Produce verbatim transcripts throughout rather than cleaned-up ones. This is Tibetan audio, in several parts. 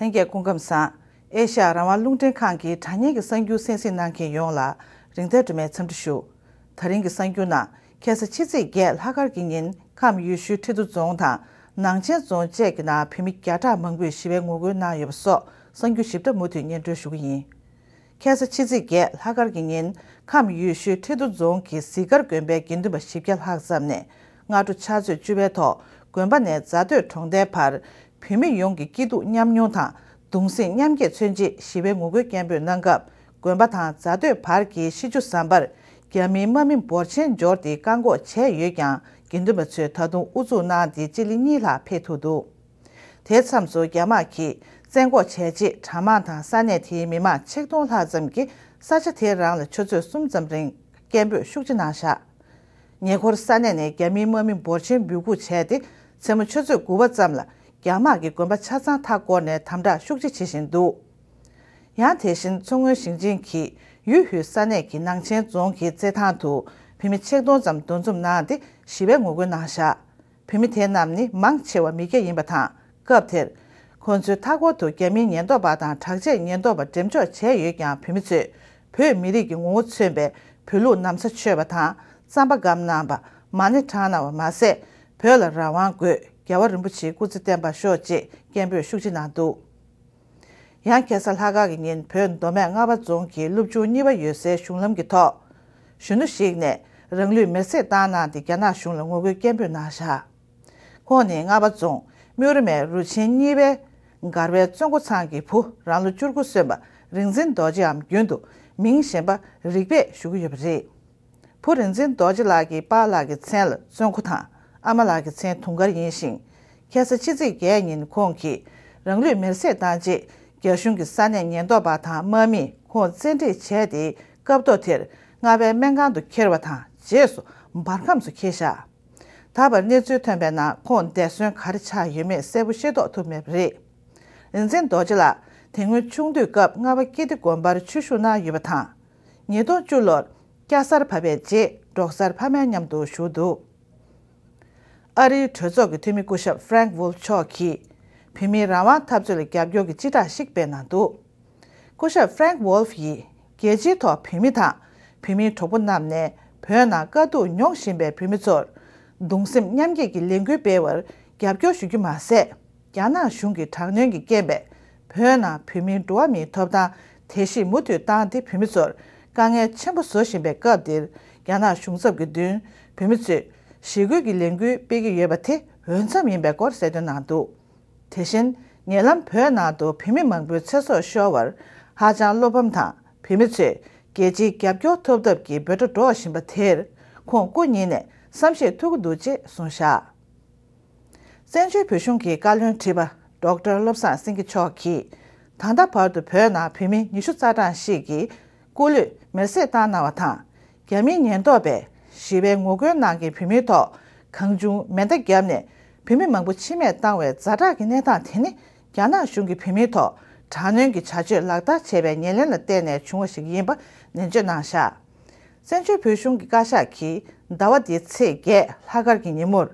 ལྷན་རྒྱས་སྐུ་ཁམས་བཟང་། ཨེ་ཤ་ཡ་རང་དབང་རླུང་འཕྲིན་ཁང་གི་དྲ་བརྙན་གྱི་གསར་འགྱུར་གསན་གཟིགས་གནང་མཁན་ཡོངས་ལ་རིང་ཐར་སྒྲོལ་མས་འཚམས་འདྲི་ཞུ། ད་རིང་གི་གསར་འགྱུར་ནང་ཁ་སང་ཕྱི་ཚེས་བརྒྱད་ལྷག་དཀར་གྱི་ཉིན་ཁམས་ཡུལ་ཤུལ་ཁྲི་འདུ་རྫོང་དང་ནང་ཆེན་རྫོང་བཅས་ཀྱི་ནང་བོད་མི་བརྒྱ་ཕྲག་མང་པོས་ཞི་བའི་ངོ་རྒོལ་གནང་ཡོད་པ་སོགས་གསར་འགྱུར་ཞིབ་ཕྲ་མུ་མཐུད་སྙན་སྒྲོན་ཞུ་གི་ཡིན། ཁ་སང་ཕྱི་ཚེས་བརྒྱད་ལྷག་དཀར་གྱི་ཉིན་ཁམས་ཡུལ་ཤུལ་ཁྲི་འདུ་རྫོང་གི་གཟིགས་མཁར་དགོན་པའི་དགེ་འདུན་པ་བཞི་བརྒྱ་ལྷག་ཙམ་ནས་སྔ་དྲོ་ཕྱག་ཚོད་བཅུ་པའི་ཐོག་དགོན་པ་ནས་རྫ་སྟོད་གྲོང་རྡལ་བར་བོད་མི་ཡོངས་ཀྱི་སྐྱིད་སྡུག་མཉམ་མྱོང་དང་གདུང་སེམས་མཉམ་སྐྱེད་མཚོན་ཆེད་ཞི་བའི་ངོ་རྒོལ་སྐད་འབོད་གནང་སྐབས་དགོན་པ་དང་རྫ་སྟོད་བར་གྱི་ཤིང་ཆུ་ཟམ་པར་རྒྱ་མིའི་དམག་མི་འབོར་ཆེན་འབྱོར་ཏེ་བཀག་འགོག་བྱས་ཡོད་ཀྱང་དགེ་འདུན་པ་ཚོས་ད་དུང་ཨུ་ཚུགས་གནང་སྟེ་སྤྱི་ལེ་གཉིས་ལྷག་འཕེལ་ཐུབ་འདུག་དེ་མཚམས་སུ་རྒྱ་དམག་གིས་བཙན་འགོག་བྱས་རྗེས་གྲྭ་དམངས་དང་ས་གནས་དེའི་མི་མང་ཆིག་སྟོང་ལྷག་ཙམ་གྱིས་ས་ཆ་དེ་རང་ལ་ཆུ་ཚོད་གསུམ་ཙམ་རིང་སྐད་འབོད་ཤུགས་ཆེ་གནང་བཞག་ཉེ་འཁོར་ས་གནས་ནས་རྒྱ་མིའི་དམག་མི་འབོར་ཆེན་འབོད་འགུག་བྱས་ཏེ་མཚན་མོ་ཆུ་ཚོད་དགུ་པ་ཙམ་ལ་རྒྱ་དམག་གིས་དགོན་པ་ཆ་ཚང་མཐའ་བསྐོར་ནས་དམ་དྲག་ཤུགས་ཆེ་བྱེད་བཞིན་འདུག་ཡང་དེ་བཞིན་མཚོ་སྔོན་ཞིང་ཆེན་གྱི་ཡུས་ཧུའེ་ས་གནས་ཀྱི་ནང་ཆེན་རྫོང་གི་རྩེད་ཐང་དུ་བོད་མི་ཆིག་སྟོང་ཙམ་འདུ་འཛོམས་གནང་སྟེ་ཞི་བའི་ངོ་རྒོལ་གནང་བཞག་བོད་མི་དེ་རྣམས་ནི་མང་ཆེ་བ་མི་སྐྱ་ཡིན་པ་དང་། སྐབས་དེར། ཁོང་ཚོའི་མཐའ་འཁོར་དུ་རྒྱ་མིའི་ཉེན་རྟོག་པ་དང་དྲག་ཆས་ཉེན་རྟོག་པ་འགྲེམས་འཇོག་བྱས་ཡོད་ཀྱང་བོད་མི་ཚོས་བོད་མི་རིགས་ཀྱི་ངོ་བོ་མཚོན་པའི་བོད་ལུགས་ན་བཟའ་མཆོད་པ་དང་རྩམ་པ་སྒམ་གནང་བ། མ་ཎི་བགྲངས་གནང་བ་མ་ཟད། བོད་ལ་རང་དབང་དགོས། རྒྱལ་བ་རིན་པོ་ཆེའི་སྐུ་ཚེ་བརྟན་པར་ཤོག་ཅེས་སྐད་འབོད་ཤུགས་ཆེ་གནང་འདུག་ཡང་ཁ་སང་ལྷག་དཀར་གྱི་ཉིན་བོད་མདོ་སྨད་རྔ་བ་རྫོང་གི་སློབ་ཆུང་གཉིས་པ་ཡོད་སའི་གཞུང་ལམ་གྱི་ཐོག་གཞོན་ནུ་ཞིག་ནས་རང་ལུས་མེར་སྲེག་བཏང་གནང་སྟེ་རྒྱ་ནག་གཞུང་ལ་ངོ་རྒོལ་སྐད་འབོད་གནང་བཞག་ཁོང་ནི་རྔ་བ་རྫོང་སྨྱུག་རི་མའི་རུ་ཆེན་གཉིས་པའི་མགར་བའི་བཙོན་སྐུ་ཚང་གི་བུ་རང་ལོ་བཅུ་དགུ་སོན་པ་རིག་འཛིན་རྡོ་རྗེའམ་རྒྱུན་དུ་མིང་གཞན་པ་རིག་པས་ཞུ་གི་ཡོད་པ་རེད། བུ་རིག་འཛིན་རྡོ་རྗེ་ལགས་ཀྱི་པཱ་ལགས་ཀྱི་མཚན་ལ་བཙོན་སྐུ་དང་ཨ་མ་ལགས་ཀྱི་མཚན་དུང་དཀར་ཡིན་ཞིང་། ཁ་སང་ཕྱི་ཚེས་བརྒྱད་ཉིན་ཁོང་གིས་རང་ལུས་མེར་སྲེག་བཏང་རྗེས་རྒྱ་གཞུང་གི་ས་གནས་ཉེན་རྟོག་པ་དང་དམག་མིས་ཁོང་བཙན་ཁྲིད་བྱས་ཏེ་སྐབས་ཐོག་དེར་རྔ་བའི་སྨན་ཁང་དུ་འཁྱེར་བ་དང་རྗེས་སུ་འབར་ཁམས་སུ་འཁྱེར་བཞག་ད་བར་གནས་ཚུལ་ཐོན་པའི་ནང་ཁོང་འདས་གསོན་ག་རེ་ཆགས་ཡོད་མེད་གསལ་པོ་ཤེས་རྟོགས་ཐུབ་མེད་པ་རེད། རིག་འཛིན་རྡོ་རྗེ་ལགས་དེ་སྔོན་ཆུང་དུས་སྐབས་རྔ་བ་ཀིརྟི་དགོན་པར་ཆོས་ཞུགས་གནང་ཡོད་པ་དང་། ཉིས་སྟོང་བཅུ་ལོར་སྐྱ་སར་བབས་པའི་རྗེས་འབྲོག་སར་ཕ་མའི་མཉམ་དུ་བཞུགས་འདུག་ཨ་རིའི་གྲོས་ཚོགས་ཀྱི་འཐུས་མི་སྐུ་ཞབས་Frank Wolf་མཆོག་གིས་བོད་མིའི་རང་དབང་འཐབ་རྩོད་ལ་རྒྱབ་སྐྱོར་གྱི་སྤྱི་བསྒྲགས་ཤིག་སྤེལ་གནང་འདུག་སྐུ་ཞབས་Frank Wolf་ཡིས་རྒྱལ་སྤྱིའི་ཐོག་བོད་མི་དང་བོད་མིའི་གྲོགས་པོ་རྣམས་ནས་བོད་ནང་དཀའ་སྡུག་མྱོང་བཞིན་པའི་བོད་མི་ཚོར་གདུང་སེམས་མཉམ་སྐྱེད་ཀྱི་ལས་འགུལ་སྤེལ་བར་རྒྱབ་སྐྱོར་ཞུ་རྒྱུ་མ་ཟད། རྒྱ་ནག་གཞུང་གི་དྲག་གནོན་གྱི་རྐྱེན་པས་བོད་ནང་བོད་མིའི་འགྲོ་བ་མིའི་ཐོབ་ཐང་དེ་བཞིན་མུ་མཐུད་བཏང་སྟེ་བོད་མི་ཚོར་དཀའ་ངལ་ཆེན་པོ་བཟོ་བཞིན་པའི་སྐབས་འདིར་རྒྱ་ནག་གཞུང་ཚབ་ཀྱི་མདུན་བོད་མི་ཚོས་ཞི་རྒོལ་གྱི་ལས་འགུལ་སྤེལ་གྱི་ཡོད་པ་དེ་འོས་འཚམ་ཡིན་པའི་སྐོར་གསལ་སྟོན་གནང་འདུག་དེ་བཞིན་ཉེ་ལམ་བོད་ནང་དུ་བོད་མི་མང་པོའི་ཚེ་སྲོག་ཤོར་བར་ཧ་ཅང་བློ་ཕམ་དང་བོད་མི་ཚོས་རྒྱལ་སྤྱིའི་རྒྱབ་སྐྱོར་ཐོབ་ཐབས་ཀྱི་འབོད་སྒྲ་སྒྲོག་བཞིན་པ་དེར་ཁོང་སྐུ་ཉིད་ནས་བསམ་ཤེས་ཐུབ་ཀྱི་འདུག་ཅེས་གསུངས་བཞག་བཙན་བྱོལ་བོད་གཞུང་གི་བཀའ་བློན་ཁྲི་པ་ཌོག་ཊར་བློ་བཟང་སེང་གེ་མཆོག་གིས་ད་ལྟ་བར་དུ་བོད་ནང་བོད་མི་ཉི་ཤུ་རྩ་གྲངས་ཤིག་གིས་སྐུ་ལུས་མེར་སྲེག་བཏང་གནང་བ་དང་། རྒྱ་མིའི་ཉེན་རྟོག་པས་ཞི་བའི་ངོ་རྒོལ་གནང་མཁན་བོད་མིའི་ཐོག་གང་བྱུང་མེ་མདའ་བརྒྱབ་ནས་བོད་མི་མང་པོ་འཆི་རྨས་བཏང་བའི་ཛ་དྲག་གི་གནས་སྟངས་དེ་ནི་རྒྱ་ནག་གཞུང་གིས་བོད་མིའི་ཐོག་དྲག་གནོན་གྱི་བྱ་སྤྱོད་ལག་བསྟར་བྱས་པའི་ཉེར་ལེན་ལ་བརྟེན་ནས་བྱུང་བ་ཞིག་ཡིན་པ་ནན་བརྗོད་གནང་བཞག་བཙན་བྱོལ་བོད་གཞུང་གི་བཀའ་ཤག་གིས་ཟླ་བ་འདིའི་ཚེས་བརྒྱད་ལྷག་དཀར་གྱི་ཉིན་མོར་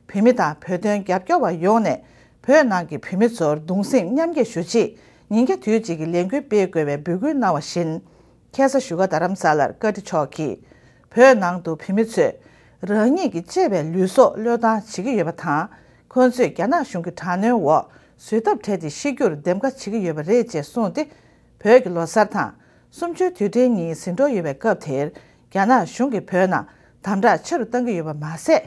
བོད་མི་དང་བོད་དོན་རྒྱབ་སྐྱོར་བ་ཡོངས་ནས་བོད་ནང་གི་བོད་མི་ཚོར་གདུང་སེམས་མཉམ་སྐྱེད་ཞུ་ཆེད་ཉིན་རྒྱབ་དུས་གཅིག་གི་ལས་འགུལ་སྤེལ་དགོས་པའི་འབོད་སྐུལ་གནང་བ་བཞིན། ཁ་སང་བཞུགས་སྒར་རྡ་རམ་ས་ལར་བཀའ་ཁྲི་མཆོག་གིས་བོད་ནང་དུ་བོད་མི་ཚོས་རང་ཉིད་ཀྱི་གཅེས་པའི་ལུས་སྲོག་བློས་བཏང་བྱེད་ཀྱི་ཡོད་པ་དང་། ཁོང་ཚོས་རྒྱ་ནག་གཞུང་གི་དྲག་གནོན་འོག་གཟོད་ཐབས་བྲལ་ཏེ་ཤི་རྒྱུར་འདེམས་ཀ་བྱེད་ཀྱི་ཡོད་པ་རེད་ཅེས་གསུངས་ཏེ། བོད་ཀྱི་ལོ་གསར་དང་གསུམ་བཅུའི་དུས་དྲན་ཉིན་ཟིན་འགྲོ་ཡོད་པའི་སྐབས་དེར་རྒྱ་ནག་གཞུང་གིས་བོད་ནང་དམ་དྲག་ཆེ་རུ་གཏང་གི་ཡོད་པ་མ་ཟད།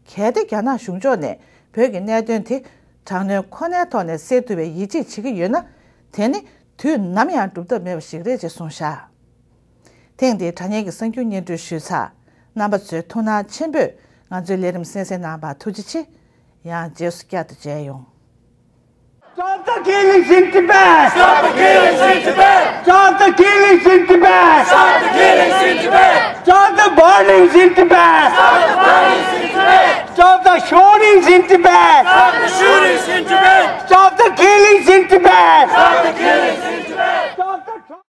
གལ་ཏེ་རྒྱ་ནག་གཞུང་ཕྱོགས་ནས་བོད་ཀྱི་གནད་དོན་དེ་དྲག་གནོན་ཁོ་ནའི་ཐོག་ནས་སེལ་ཐུབ་པའི་ཡིད་ཆེས་བྱེད་ཀྱི་ཡོད་ན། དེ་ནི་དུས་ནམ་ཡང་འགྲུབ་ཐབས་མེད་པ་ཞིག་རེད་ཅེས་གསུངས་བཞག་ཐེངས་འདིའི་དྲ་བརྙན་གྱི་གསར་འགྱུར་སྙན་སྒྲོན་ཞུས་ཚར། རྣམ་པ་ཚོས་ཐུགས་སྣང་ཆེན་པོས་ང་ཚོའི་ལས་རིམ་གསན་གཟིགས་གནང་བར་ཐུགས་རྗེ་ཆེ། ཡང་རྗེས་སུ་བསྐྱར་དུ་མཇལ་ཡོང་། Stop the killings in Tibet! Stop the killings in Tibet! Stop the killings in Tibet! Stop the killings in Tibet! Stop the burnings in Tibet! Stop the burnings in Tibet! Stop the shootings in Tibet! Stop the shootings in Tibet! Stop the killings in Tibet! Stop the killings in